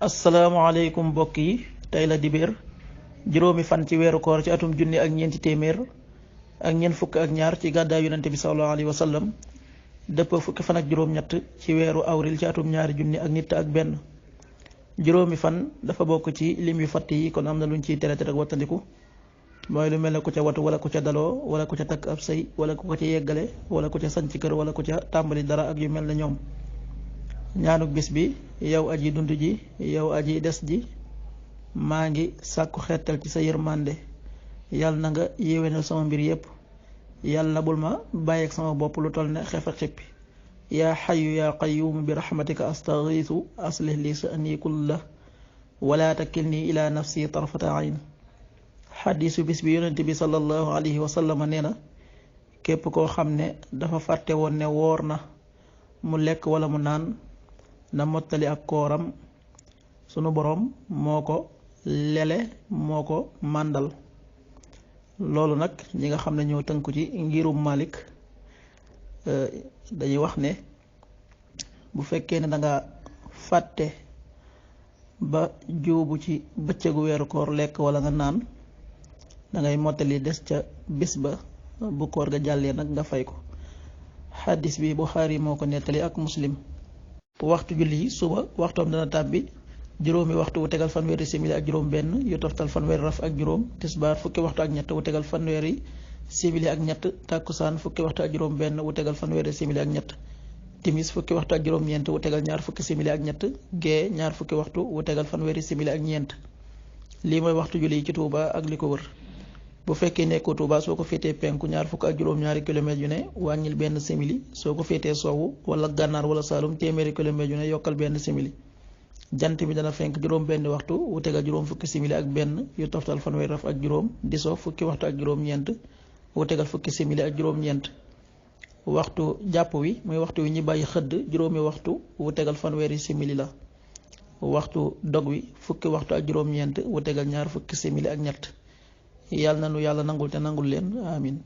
asalaamaaleykum mbokk yi tey la dibéer juróomi fan ci weeru koor ci atum junni ak ñeenti téeméer ak ñeent fukk ak ñaar ci gàddaay yonente bi sallallahu alayhi wa sallam dëpp fukki fan ak juróom-ñett ci weeru awril ci atum ñaari junni ak nit ak benn. juróomi fan dafa bokk ci lim yu fatt yi kon am na luñ ciy tere ak wattandiku mooy lu mel ne ku ca watu wala ku ca daloo wala ku ca takk ab sëy wala ku ko ca yeggale wala ku ca sanc kër wala ku ca tàmbali dara ak yu mel ne ñoom. ñaanuk bis bi yow aji dund ji yow aji des ji maa ngi sàkku xeetal ci sa yërmande yàlla na nga yéwénal sama mbir yépp yàlla na bul ma bàyyeeg sama bopp lu toll ne xef ak xippi yaa xayu yaa qayuum bi raxmatika astagiisu aslih li sa'ni kullah wala takilni ila nafsi tarfata ayn. xadiisu bis bi yonent bi sallallahu alayhi wa sallam nee na képp koo xam ne dafa fàtte woon ne woor na mu lekk wala mu naan na mottali ak kooram sunu boroom moo ko lele moo ko màndal. loolu nag ñi nga xam ne ñoo tënku ci ngirum Malik dañuy wax ne bu fekkee ne danga fàtte ba juubu ci bëccëgu weeru koor lekk wala nga naan dangay mottali des ca bis ba bu koor ga jàllee nag nga fay ko. xaddis bi Buxaari moo ko nettali ak Muslim. waxtu julli yi suba waxtoom dana tàbbi juróomi waxtu wu tegal fanweeri simili ak juróom benn yu toftal fanweeri raf ak juróom. tisbaar fukki waxtu ak ñett wu tegal fanweeri simili ak ñett. tàkkusaan fukki waxtu ak juróom benn wu tegal fanweeri simili ak ñett. timis fukki waxtu ak juróom ñeent wu tegal ñaar fukki simili ak ñett. gee ñaar fukki waxtu wu tegal fanweeri simili ak ñeent. lii mooy waxtu julli yi ci Tuuba ak li ko wër. bu fekkee nekkoo Tuuba soo ko féetee penku ñaar fukk ak juróom-ñaari kilomètres yu ne wàññil benn simili soo ko féetee sowwu wala gànnaar wala saalum téeméeri kilomètres yu ne yokkal benn simili. jant bi dana fenk juróom benn waxtu wu tegal juróom fukki simili ak benn yu toftal fanweeri raf ak juróom. di so fukki waxtu ak juróom-ñeent wu tegal fukki simili ak juróom-ñeent. waxtu jàpp wi muy waxtu wi ñi bàyyi xëdd juróomi waxtu wu tegal fanweeri simili la. waxtu dog wi fukki waxtu ak juróom-ñeent wu tegal ñaar fukki simili ak ñett. yàlla na nu yàlla nangul te nangul leen amin.